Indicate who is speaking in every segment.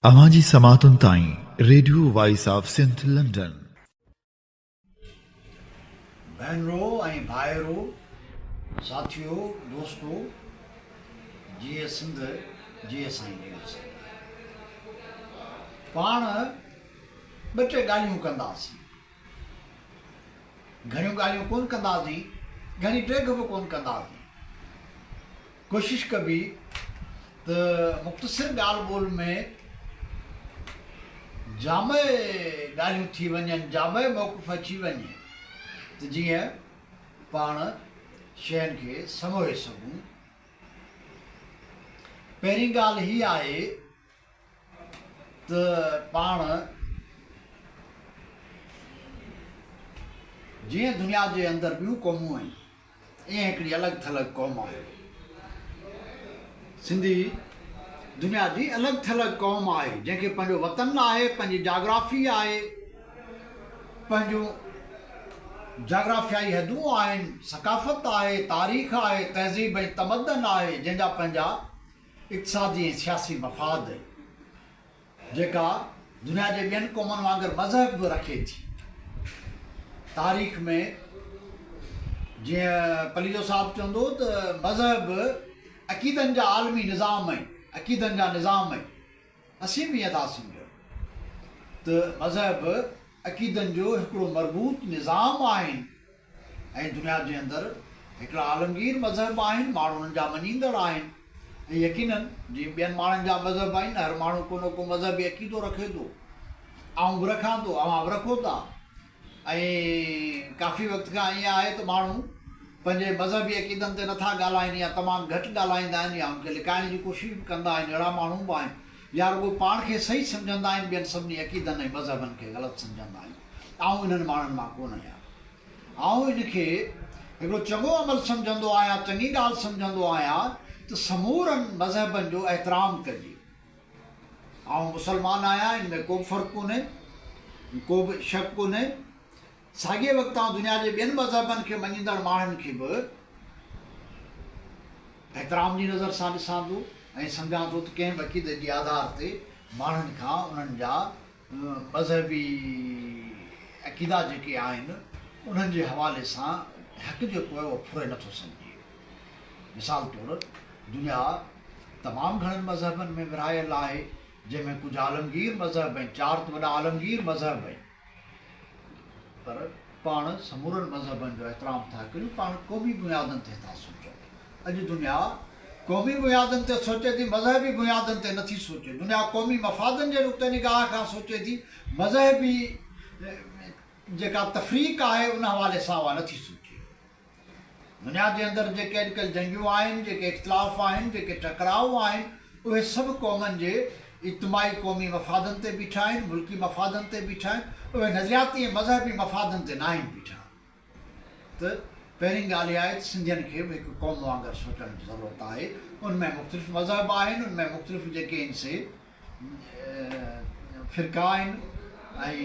Speaker 1: اوهان جي سماعتن تائين radio voice of Sindh London.
Speaker 2: ڀينرو ۽ ڀائرو، ساٿيو، دوستو، جيئي سنڌ، جيئي سائين جيئي سنڌ. پاڻ ٻه ٽي ڳالهيون ڪنداسين. گهڻيون ڳالهيون ڪونه ڪنداسين، گهڻي ڊيگهه به ڪونه ڪنداسين. ڪوشش ڪبي ته مختصر ڳالهه ٻولهه ۾ جامع ڳالهيون ٿي وڃن، جامع موقف اچي وڃي ته جيئن پاڻ شين کي سموهي سگهون. پهرين ڳالهه هي آهي ته پاڻ جيئن دنيا جي اندر ٻيون قومون آهن، ائين هڪڙي الڳ ٿلڳ قوم آهي. سنڌي دنيا جي الڳ ٿلڳ قوم آهي، جنهن کي پنهنجو وطن آهي، پنهنجي جاگرافي آهي، پنهنجون جاگرافيائي حدون آهن، ثقافت آهي، تاريخ آهي، تهذيب ۽ تمدن آهي، جنهن جا پنهنجا اقتصادي ۽ سياسي مفاد آهن. جيڪا دنيا جي ٻين قومن وانگر مذهب به رکي ٿي. تاريخ ۾ جيئن پليجو صاحب چوندو هو ته مذهب عقيدن جا عالمي نظام آهن، عقيدن جا نظام آهن. اسين به ائين ٿا سمجهون ته مذهب عقيدن جو هڪڙو مربوط نظام آهن. ۽ دنيا جي اندر هڪڙا عالمگير مذهب آهن، ماڻهو انهن جا مڃيندڙ آهن ۽ يقيناً جيئن ٻين ماڻهن جا مذهب آهن، هر ماڻهو ڪو نه ڪو مذهبي عقيدو رکي ٿو. آئون به رکان ٿو، اوهان به رکو ٿا ۽ ڪافي وقت کان ائين آهي ته ماڻهو پنهنجي مذهبي عقيدن تي نٿا ڳالهائين يا تمام گهٽ ڳالهائيندا آهن يا ان کي لڪائڻ جي ڪوشش به ڪندا آهن، اهڙا ماڻهو به آهن يا رڳو پاڻ کي صحيح سمجهندا آهن، ٻين سڀني عقيدن ۽ مذهبن کي غلط سمجهندا آهن. آئون انهن ماڻهن مان ڪونه آهيان. آئون ان کي هڪڙو چڱو عمل سمجهندو آهيان، چڱي ڳالهه سمجهندو آهيان ته سمورن مذهبن جو احترام ڪجي. آئون مسلمان آهيان، ان ۾ ڪو به فرق ڪونهي، ڪو به شڪ ڪونهي. ساڳئي وقت آئون دنيا جي ٻين مذهبن کي مڃيندڙ ماڻهن کي به احترام جي نظر سان ڏسان ٿو ۽ سمجهان ٿو ته ڪنهن به عقيدي جي آڌار تي ماڻهن کان انهن جا مذهبي عقيدا جيڪي آهن انهن جي حوالي سان حق جيڪو آهي اهو ڦري نٿو سگهجي. مثال طور دنيا تمام گهڻن مذهبن ۾ ورهايل آهي جنهن ۾ ڪجهه عالمگير مذهب ۽ چار ته وڏا عالمگير مذهب آهن پر پاڻ سمورن مذهبن جو احترام ٿا ڪريون پاڻ قومي بنيادن تي ٿا سوچون. اڄ دنيا قومي بنيادن تي سوچي ٿي، مذهبي بنيادن تي نٿي سوچي. دنيا قومي مفادن جي نقطه نگاهه کان سوچي ٿي، مذهبي جيڪا تفريق آهي ان حوالي سان اها نٿي سوچي. دنيا جي اندر جيڪي اڄڪلهه جنگيون آهن، جيڪي اختلاف آهن، جيڪي ٽڪراء آهن، اهي سڀ قومن جي اجتماعي قومي مفادن تي بيٺا آهن، ملڪي مفادن تي بيٺا آهن، اهي نظرياتي ۽ مذهبي مفادن تي ناهن بيٺا. ته پهرين ڳالهه اها آهي ته سنڌين کي به هڪ قوم وانگر سوچڻ جي ضرورت آهي. ان ۾ مختلف مذهب آهن، ان ۾ مختلف جيڪي آهن سي فرقا آهن ۽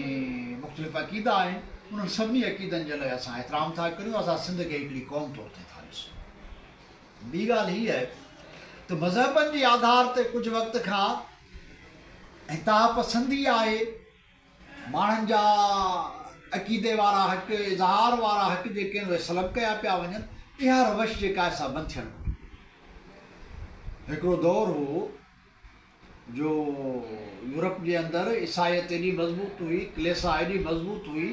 Speaker 2: مختلف عقيدا آهن، انهن سڀني عقيدن جي لاء اسان احترام ٿا ڪريون، اسان سنڌ کي هڪڙي قوم طور تي ٿا ڏسون. ٻي ڳالهه هيء آهي ته مذهبن جي آڌار تي ڪجهه وقت کان انتهاپسندي آهي، ماڻهن جا عقيدي وارا حق، اظهار وارا حق جيڪي آهن اهي سلب ڪيا پيا وڃن، اها روش جيڪا آهي سا بند ٿيڻ گهرجي. هڪڙو دور هو جو يورپ جي اندر عيسائيت ايڏي مضبوط هئي، ڪليسا ايڏي مضبوط هئي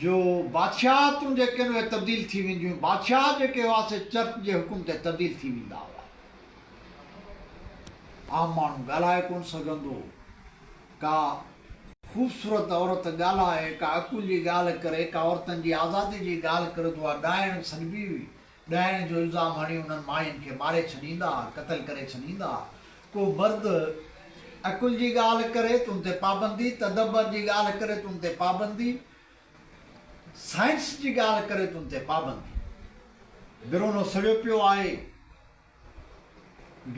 Speaker 2: جو بادشاهتون جيڪي آهن اهي تبديل ٿي وينديون هيون، بادشاهه جيڪي هئا سي چرچ جي حڪم تي تبديل ٿي ويندا هئا. عام ماڻهو ڳالهائي ڪونه سگهندو هو. ڪا خوبصورت عورت ڳالهائي، ڪا عقل جي ڳالهه ڪري، ڪا عورتن جي آزادي جي ڳالهه ڪري ته اها ڏائڻ سڏبي هئي. ڏائڻ جو الزام هڻي انهن ماين کي ماري ڇڏيندا ها، قتل ڪري ڇڏيندا ها. ڪو مرد عقل جي ڳالهه ڪري ته ان تي پابندي، تدبر جي ڳالهه ڪري ته ان تي پابندي، سائنس جي ڳالهه ڪري ته ان تي پابندي. برونو سڙيو پيو آهي.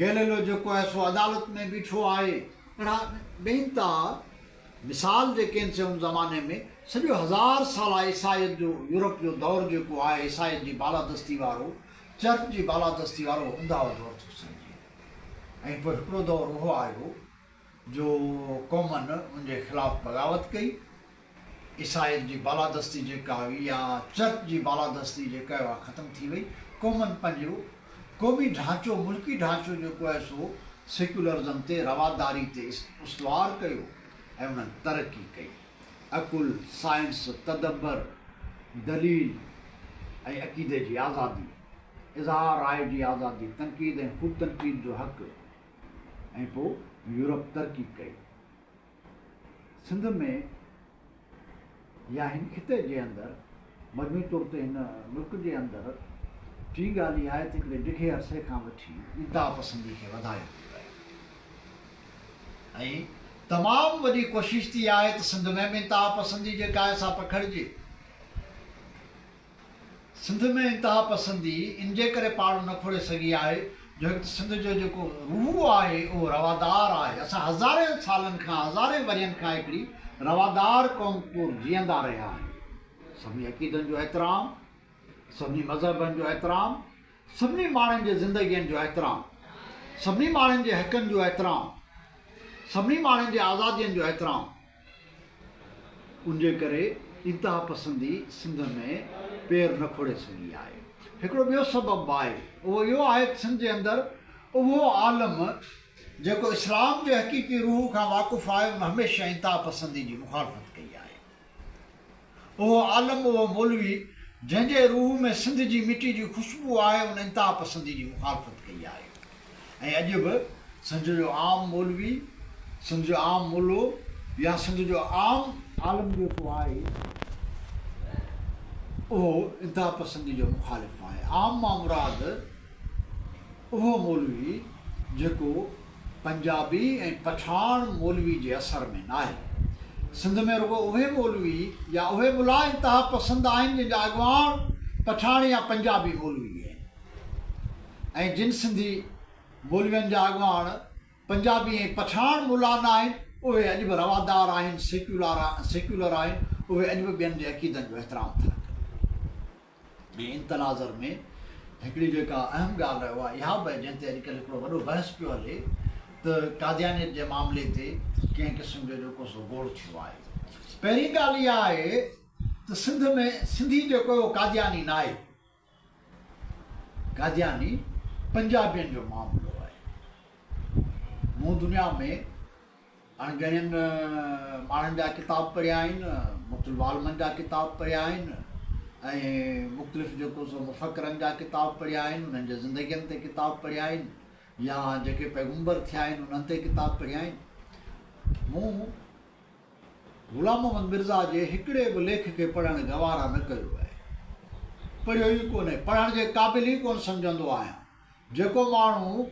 Speaker 2: گيليلو جيڪو آهي سو عدالت ۾ بيٺو آهي. اهڙا بي انتها مثال جيڪي آهن سي ان زماني ۾ سڄو هزار سالا عيسائيت جو يورپ جو دور جيڪو آهي عيسائيت جي بالادستي وارو چرچ جي بالادستي وارو اهو اونداهو دور ٿو سمجهي ۽ پوء هڪڙو دور اهو آيو. جو قومن ان جي خلاف بغاوت ڪئي. عيسائيت جي بالادستي جيڪا هئي يا چرچ جي بالادستي جيڪا هئي اها ختم ٿي وئي. قومن پنهنجو قومي ڍانچو، ملڪي ڍانچو جيڪو آهي سو سيڪيولرزم تي، رواداري تي استوار ڪيو ۽ انهن ترقي ڪئي. عقل، سائنس، تدبر، دليل ۽ عقيدي جي آزادي، اظهار راء جي آزادي، تنقيد ۽ خود تنقيد جو حق ۽ پوء يورپ ترقي ڪئي. سنڌ ۾ يا هن خطي جي اندر مجموعي طور تي هن ملڪ جي اندر ٽين ڳالهه اها آهي ته هڪڙي ڊگهي عرصي کان وٺي انتها پسندي کي وڌايو ويو آهي ۽ تمام وڏي ڪوشش ٿي آهي ته سنڌ ۾ به انتها پسندي جيڪا آهي سا پکڙجي. سنڌ ۾ انتها پسندي ان جي ڪري پاڙون نه کوڙي سگهي آهي جو هڪ ته سنڌ جو جيڪو روح آهي اهو روادار آهي. اسان هزارين سالن کان هزارين ورهين کان هڪڙي روادار قوم طور جيئندا رهيا آهيون. سڀني عقيدن جو احترام، سڀني مذهبن جو احترام، سڀني ماڻهن جي زندگين جو احترام، سڀني ماڻهن جي حقن جو احترام، سڀني ماڻهن جي آزادين جو احترام. ان جي ڪري انتها پسندي سنڌ ۾ پير نه کوڙي سگهي آهي. هڪڙو ٻيو سبب به آهي، اهو اهو آهي ته سنڌ جي اندر اهو عالم جيڪو اسلام جي حقيقي روح کان واقف آهي ان هميشه انتها پسندي جي مخالفت ڪئي آهي. اهو عالم، اهو مولوي جنهن جي روح ۾ سنڌ جي مٽي جي خوشبو آهي ان انتها پسندي جي مخالفت ڪئي آهي. ۽ اڄ به سنڌ جو عام مولوي، سنڌ جو عام ملو يا سنڌ جو عام عالم جيڪو آهي اهو انتها پسندي جو مخالف آهي. عام مان مراد اهو مولوي جيڪو پنجابي ۽ پٺاڻ مولوي جي اثر ۾ ناهي. سنڌ ۾ رڳو اهي مولوي يا اهي ملا انتها پسند آهن جن جا اڳواڻ پٺاڻ يا پنجابي مولوي آهن. ۽ جن سنڌي مولوين جا اڳواڻ پنجابي ۽ پٺاڻ ملا ناهن، اهي اڄ به روادار آهن، سيڪيولر آهن، اهي اڄ به ٻين جي عقيدن جو احترام ٿا ڪن. ۽ ان تناظر ۾ هڪڙي جيڪا اهم ڳالهه اها اها به آهي جنهن تي اڄڪلهه هڪڙو وڏو بحث پيو هلي ته قاديانيت جي معاملي تي ڪنهن قسم جو جيڪو سو گوڙ ٿيو آهي. پهرين ڳالهه اها آهي ته سنڌ ۾ سنڌي جيڪو اهو قادياني ناهي. قادياني پنجابين جو معاملو آهي. مون دنيا ۾ اڻ ڳڻين ماڻهن جا ڪتاب پڙهيا آهن، مختلف عالمن جا ڪتاب پڙهيا آهن ۽ مختلف جيڪو سو مفڪرن جا ڪتاب پڙهيا آهن، انهن جي زندگين تي ڪتاب پڙهيا آهن يا جيڪي پيغمبر ٿيا آهن انهن تي ڪتاب پڙهيا آهن. مون غلام محمد مرزا جي هڪڙي به ليک کي پڙهڻ گوارا نه ڪيو آهي. پڙهيو ئي ڪونهي. پڙهڻ جي قابل ئي ڪونه سمجهندو آهيان. جيڪو ماڻهو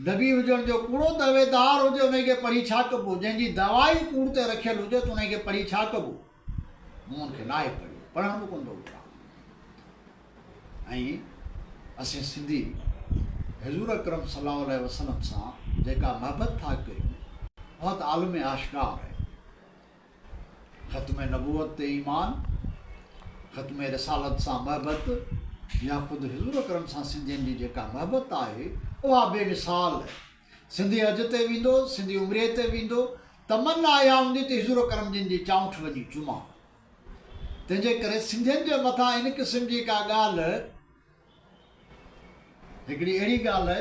Speaker 2: نبي هجڻ جو ڪوڙو دعويدار هجي انهي کي پڙهي ڇا ڪبو؟ جنهن جي دعويٰ ئي ڪوڙ تي رکيل هجي ته انهي کي پڙهي ڇا ڪبو؟ مون ان کي ناهي پڙهيو. پڙهڻ به ڪونه ٿو گهران. ۽ اسين سنڌي حضور اڪرم صلي الله عليه وسلم سان جيڪا محبت ٿا ڪريون اها ته عالم آشڪار آهي. ختم نبوت تي ايمان، ختم رسالت سان محبت يا خود حضور اڪرم سان سنڌين جي جيڪا محبت آهي اها بي مثال آهي. سنڌي حج تي ويندو، سنڌي عمري تي ويندو، تمنا اها هوندي ته حضور اڪرم جن جي چانئٺ وڃي چمان. تنهن جي ڪري سنڌين جي مٿان ان قسم جي ڪا ڳالهه هڪڙي اهڙي ڳالهه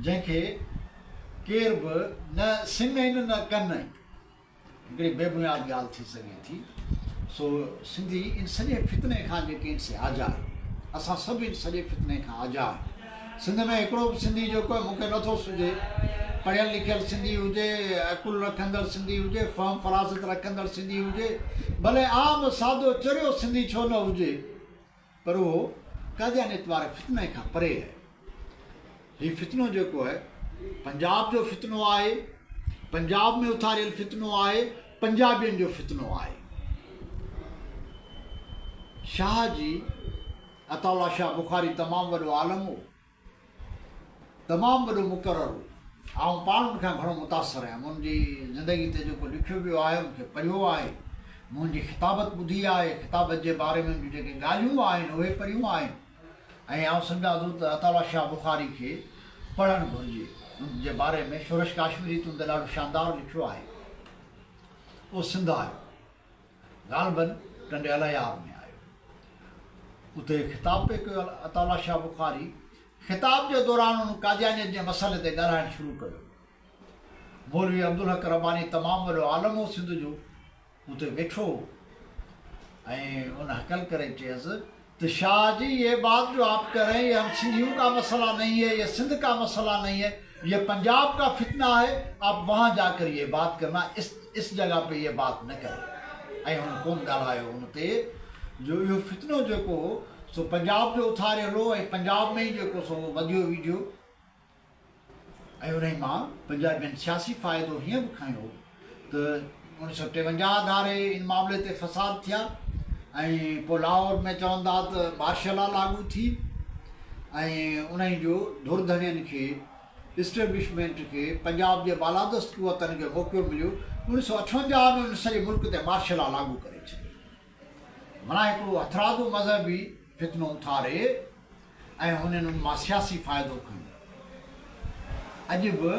Speaker 2: جنهن کي ڪير به نه سڱ آهن نه ڪن آهن، هڪڙي بي بنياد ڳالهه ٿي سگهي ٿي. سو سنڌي ان سڄي فتني کان جيڪي آهن سي آجا آهن. اسان سڀ ان سڄي فتني کان آجا آهيون. سنڌ ۾ هڪڙو به سنڌي جيڪو آهي مون کي نٿو سجهي، پڙهيل لکيل سنڌي هجي، عقل رکندڙ سنڌي هجي، فهم فراست رکندڙ سنڌي هجي، ڀلي عام سادو چريو سنڌي ڇو نه هجي، پر اهو قاديانيت واري فتني کان پري آهي. هي فتنو جيڪو آهي پنجاب جو فتنو آهي، پنجاب ۾ اٿاريل فتنو آهي، پنجابين جو فتنو آهي. شاهه جي عطاء الله شاهه بخاري تمام وڏو عالم هو، تمام وڏو مقرر هو. آئون پاڻ ان کان گهڻو متاثر آهيان. مون ان جي زندگي تي جيڪو لکيو ويو آهي، ان کي پڙهيو آهي. مون ان جي خطابت ٻڌي آهي، خطابت جي باري ۾ ان جون جيڪي ڳالهيون آهن، اهي پڙهيون آهن ۽ آئون سمجهان ٿو ته عطاء الله شاهه بخاري کي پڙهڻ گهرجي. ان جي باري ۾ شورش ڪاشميري تون ته ڏاڍو شاندار لکيو آهي. اهو سنڌ آيو. غالباً ٽنڊي الهيار ۾ آيو. اتي خطاب پئي ڪيو عطاء الله شاهه بخاري. خطاب جي دوران هن قاديانيت جي مسئلي تي ڳالهائڻ شروع ڪيو. مولوي عبدالحق رباني تمام وڏو عالم هو سنڌ جو. اتي ويٺو هو ۽ ان هڪل ڪري چيس ته شاهه جي يه بات جو آپ ڪه رهي هين يه هم سنڌيون ڪا مسئله نهين هي يه سنڌ ڪا مسئله نهين هي يه پنجاب ڪا فتنه هي آپ وهان جا ڪر يه بات ڪرنا اس اس جگه پي يه بات نه ڪري ۽ هن ڪونه ڳالهايو ان تي جو اهو فتنو جيڪو هو سو پنجاب جو اٿاريل هو ۽ پنجاب ۾ ئي جيڪو سو وڌيو ويجهيو. ۽ انهي مان پنجابين سياسي فائدو هيئن به کنيو ته 1953 ڌاري ان معاملي تي فساد ٿيا ۽ پوء لاهور ۾ چوندا ته مارشل لا لاڳو ٿي ۽ انهي جو ڌر ڌڻين کي اسٽيبلشمينٽ کي پنجاب جي بالادست قوتن کي موقعو مليو 1958 ۾ ان سڄي ملڪ تي مارشل لا لاڳو ڪري ڇڏي معنيٰ هڪڙو هٿرادو مذهبي فتنو اٿاري ۽ هنن ان مان سياسي فائدو کنيو. اڄ به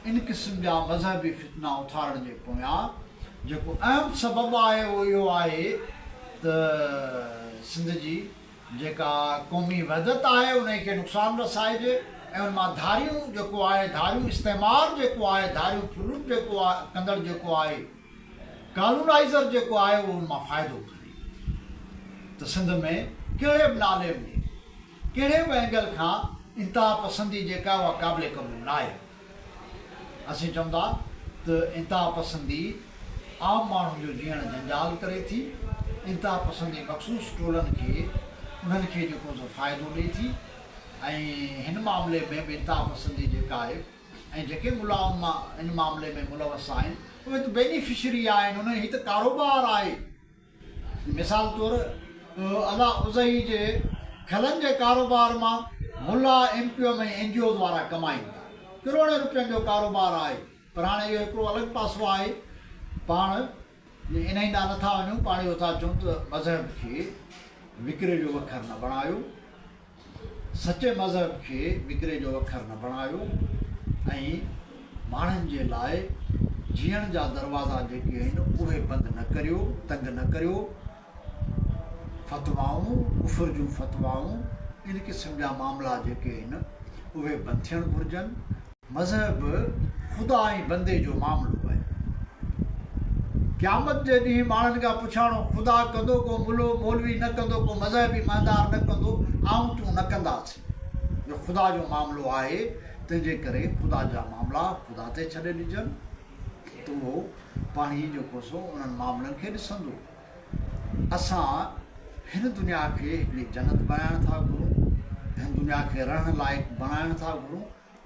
Speaker 2: ان قسم جا مذهبي فتنا اٿارڻ جي پويان جيڪو اهم سبب آهي اهو اهو آهي ته سنڌ جي جيڪا قومي وحدت آهي انهي کي نقصان رسائجي ۽ ان مان ڌاريون جيڪو آهي ڌاريون استعمار جيڪو آهي ڌاريون ڦرلٽ جيڪو آهي ڪندڙ جيڪو آهي ڪالونائيزر جيڪو آهي اهو ان مان فائدو کڻي ته سنڌ ۾ ڪهڙي به نالي ۾ ڪهڙي به اينگل کان انتها پسندي جيڪا اها قابل قبول ناهي. اسين چون ٿا ته انتها پسندي عام ماڻهن جو جيئڻ جنجال ڪري ٿي، انتها پسندي مخصوص ٽولن کي انهن کي جيڪو سو فائدو ڏئي ٿي ۽ هن معاملي ۾ به انتها پسندي جيڪا آهي ۽ جيڪي ملا ان مان ان معاملي ۾ ملوث آهن اهي ته بينيفشري آهن انهن هي ته ڪاروبار آهي مثال طور الا اضحي جي کلن جي ڪاروبار مان ملا M Q M ۽ N G Os وارا ڪمائين ٿا ڪروڙين روپين جو ڪاروبار آهي پر هاڻي اهو هڪڙو الڳ پاسو آهي پاڻ انهي ڏانهن نٿا وڃون پاڻ اهو ٿا چئون ته مذهب کي وڪري جو وکر نه بڻايو. سچي مذهب کي وڪري جو وکر نه بڻايو ۽ ماڻهن جي لاء جيئڻ جا دروازا جيڪي آهن اهي بند نه ڪريو، تنگ نه ڪريو. فتوائون، ڪفر جون فتوائون، ان قسم جا معاملا جيڪي آهن اهي بند ٿيڻ گهرجن. مذهب خدا ۽ بندي جو معاملو آهي. قيامت جي ڏينهن ماڻهن کان پڇاڻو خدا ڪندو، ڪو ملو مولوي نه ڪندو، ڪو مذهبي مهندار نه ڪندو، آئون تون نه ڪنداسين. اهو خدا جو معاملو آهي، تنهن جي ڪري خدا جا معاملا خدا تي ڇڏي ڏجن ته اهو پاڻهي جيڪو سو انهن معاملن کي ڏسندو. اسان هن دنيا کي هڪڙي جنت بڻائڻ ٿا گهرون، هن دنيا کي رهڻ لائق بڻائڻ ٿا گهرون،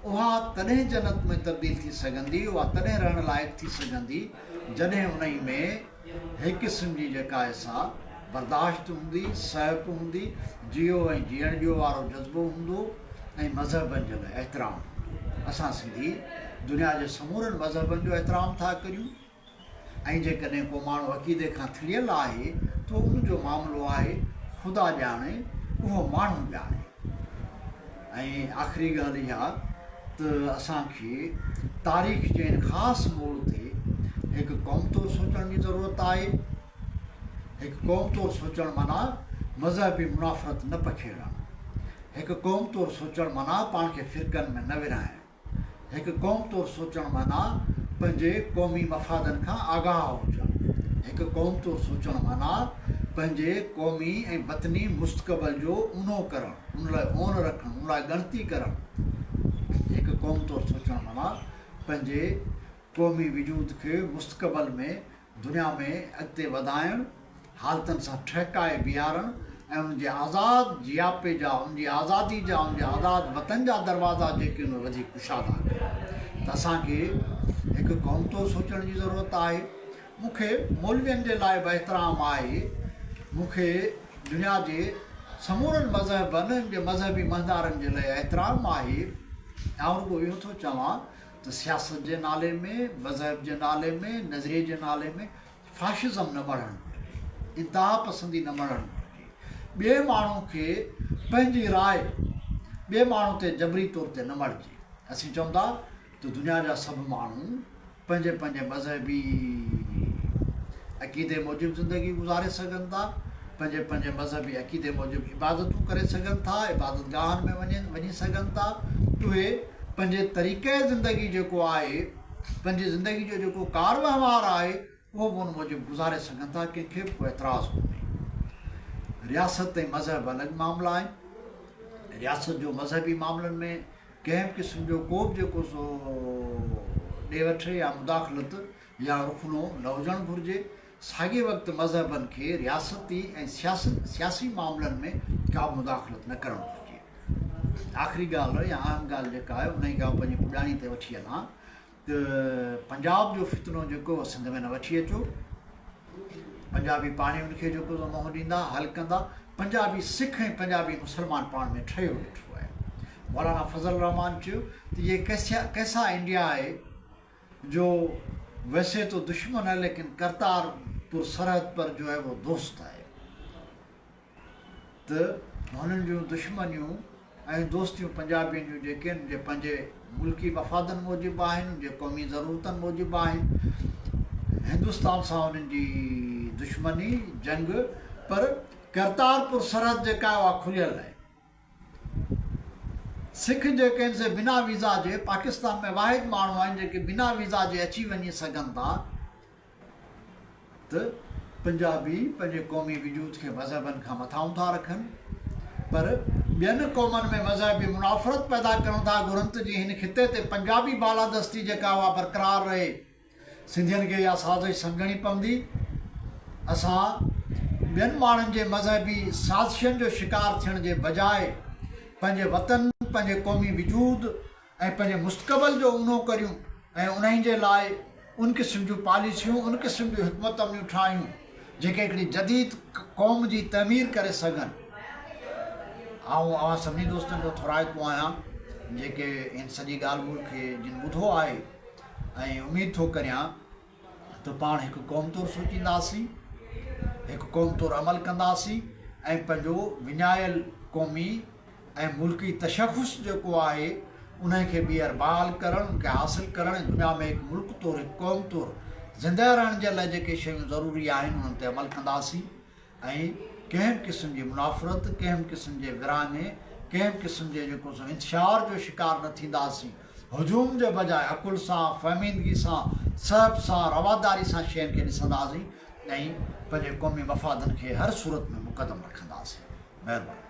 Speaker 2: اها تڏهن جنت ۾ تبديل ٿي سگهندي، اها تڏهن رهڻ لائق ٿي سگهندي، جڏهن انهي ۾ هڪ قسم جي جيڪا آهي سا برداشت هوندي، سهپ هوندي، جيئو ۽ جيئڻ ڏيو وارو جذبو هوندو ۽ مذهبن جي لاء احترام هوندو. اسان سنڌي دنيا جي سمورن مذهبن جو احترام ٿا ڪريون. ۽ جيڪڏهن ڪو ماڻهو عقيدي کان ٿڙيل آهي ته ان جو معاملو آهي، خدا ڄاڻي، اهو ماڻهو ڄاڻي. ۽ آخري ڳالهه اها ته اسان کي تاريخ جي ان خاص موڙ تي هڪ قوم طور سوچڻ جي ضرورت آهي. هڪ قوم طور سوچڻ معنيٰ مذهبي منافرت نه پکيڙڻ. هڪ قوم طور سوچڻ معنيٰ پاڻ کي فرقن ۾ نه ورهائڻ. هڪ قوم طور سوچڻ معنيٰ پنهنجي قومي مفادن کان آگاهه هجڻ. هڪ قوم طور سوچڻ معنيٰ پنهنجي قومي ۽ وطني مستقبل جو اونو ڪرڻ، ان لاء اون رکڻ، ان لاء ڳڻتي ڪرڻ. هڪ قوم طور سوچڻ معنيٰ پنهنجي قومي وجود کي مستقبل ۾ دنيا ۾ اڳتي وڌائڻ، حالتن سان ٺهڪائي بيهارڻ ۽ ان جي آزاد جياپي جا، ان جي آزادي جا، ان جي آزاد وطن جا دروازا جيڪي ان وڌيڪ ڪشادا ڪري ته اسان کي هڪ قوم طور سوچڻ جي ضرورت آهي. مون کي مولوين جي لاء به احترام آهي، مون کي دنيا جي سمورن مذهبن جي مذهبي مهندارن جي لاء احترام آهي، آئون رڳو اهو ٿو چوان ته سياست جي نالي ۾، مذهب جي نالي ۾، نظريي جي نالي ۾ فاشزم نه مڙهڻ گهرجي، انتها پسندي نه مڙهڻ گهرجي، ٻئي ماڻهو کي پنهنجي راء ٻئي ماڻهو تي جبري طور تي نه مڙهجي. اسين چئون ٿا ته دنيا جا سڀ ماڻهو پنهنجي پنهنجي مذهبي عقيدي موجب زندگي گذاري سگهن ٿا، پنهنجي پنهنجي مذهبي عقيدي موجب عبادتون ڪري سگهن ٿا، عبادت گاهن ۾ وڃي وڃي سگهن ٿا، اهي پنهنجي طريقه زندگي جيڪو آهي، پنهنجي زندگي جو جيڪو ڪار وهنوار آهي، اهو به ان موجب گذاري سگهن ٿا، ڪنهن کي به ڪو اعتراض ڪونهي. رياست ۽ مذهب الڳ معاملا آهن. رياست جو مذهبي معاملن ۾ ڪنهن به قسم جو ڪو به جيڪو سو ڏي وٺ يا مداخلت يا رخنو نه هجڻ گهرجي. ساڳئي وقت مذهبن کي رياستي ۽ سياسي معاملن ۾ ڪا به مداخلت نه ڪرڻ گهرجي. آخري ڳالهه يا اهم ڳالهه جيڪا آهي انهي کي آئون پنهنجي پڄاڻي تي وٺي هلان ته پنجاب جو فتنو جيڪو اهو سنڌ ۾ نه وٺي اچو. پنجابي پاڻ ئي ان کي جيڪو سو منهن ڏيندا، حل ڪندا. پنجابي سک ۽ پنجابي مسلمان پاڻ ۾ ٺهيو ويٺو آهي. مولانا فضل الرحمان چيو ته يي ڪيسا انڊيا آهي جو ويسي تو دشمن هي ليڪن ڪرتار پور سرحد پر جو هي وو دوست هي. ته هنن جون دشمنيون ۽ دوستيون پنجابين جون جيڪي آهن جي پنهنجي ملڪي مفادن موجب آهن، جي قومي ضرورتن موجب آهن. هندستان سان انهن جي دشمني، جنگ، پر ڪرتارپور سرحد جيڪا آهي اها کليل آهي. سک جيڪي آهن سي بنا ويزا جي پاڪستان ۾ واحد ماڻهو آهن جيڪي بنا ويزا جي اچي وڃي سگهن ٿا. ته پنجابي پنهنجي قومي وجود کي مذهبن کان مٿانهون ٿا رکن پر ٻين قومن ۾ مذهبي منافرت پيدا ڪرڻ ٿا گهرن ته جيئن هن خطي تي پنجابي بالادستي جيڪا اها برقرار رهي. سنڌين کي اها سازش سمجهڻي پوندي. اسان ٻين ماڻهن جي مذهبي سازشن جو شڪار ٿيڻ جي بجاء پنهنجي وطن، پنهنجي قومي وجود، ۽ پنهنجي مستقبل جو اونو ڪريون ۽ انهي جي لاء ان قسم جون پاليسيون ان قسم جون حڪمت عمليون ٺاهيون جيڪي هڪڙي جديد قوم جي تعمير ڪري سگهن. آئون اوهان سڀني دوستن جو ٿورائتو آهيان جيڪي هن سڄي ڳالهه ٻولهه کي جن ٻڌو آهي ۽ اميد ٿو ڪريان ته پاڻ هڪ قوم طور سوچينداسين، هڪ قوم طور عمل ڪنداسين ۽ پنهنجو وڃايل قومي ۽ ملڪي تشخص جيڪو آهي انهي کي ٻيهر بحال ڪرڻ، ان کي حاصل ڪرڻ ۽ دنيا ۾ هڪ ملڪ طور هڪ قوم طور زندهه رهڻ جي لاء جيڪي شيون ضروري آهن انهن تي عمل ڪنداسين. ۽ ڪنهن به قسم جي منافرت، ڪنهن به قسم جي ورهاڱي، ڪنهن به قسم جي جيڪو سو انتشار جو شڪار نه ٿينداسين. هجوم جي بجاء عقل سان، فهميدگي سان، سهپ سان، رواداري سان شين کي ڏسنداسين ۽ پنهنجي قومي مفادن کي هر صورت ۾ مقدم رکنداسين. مهرباني.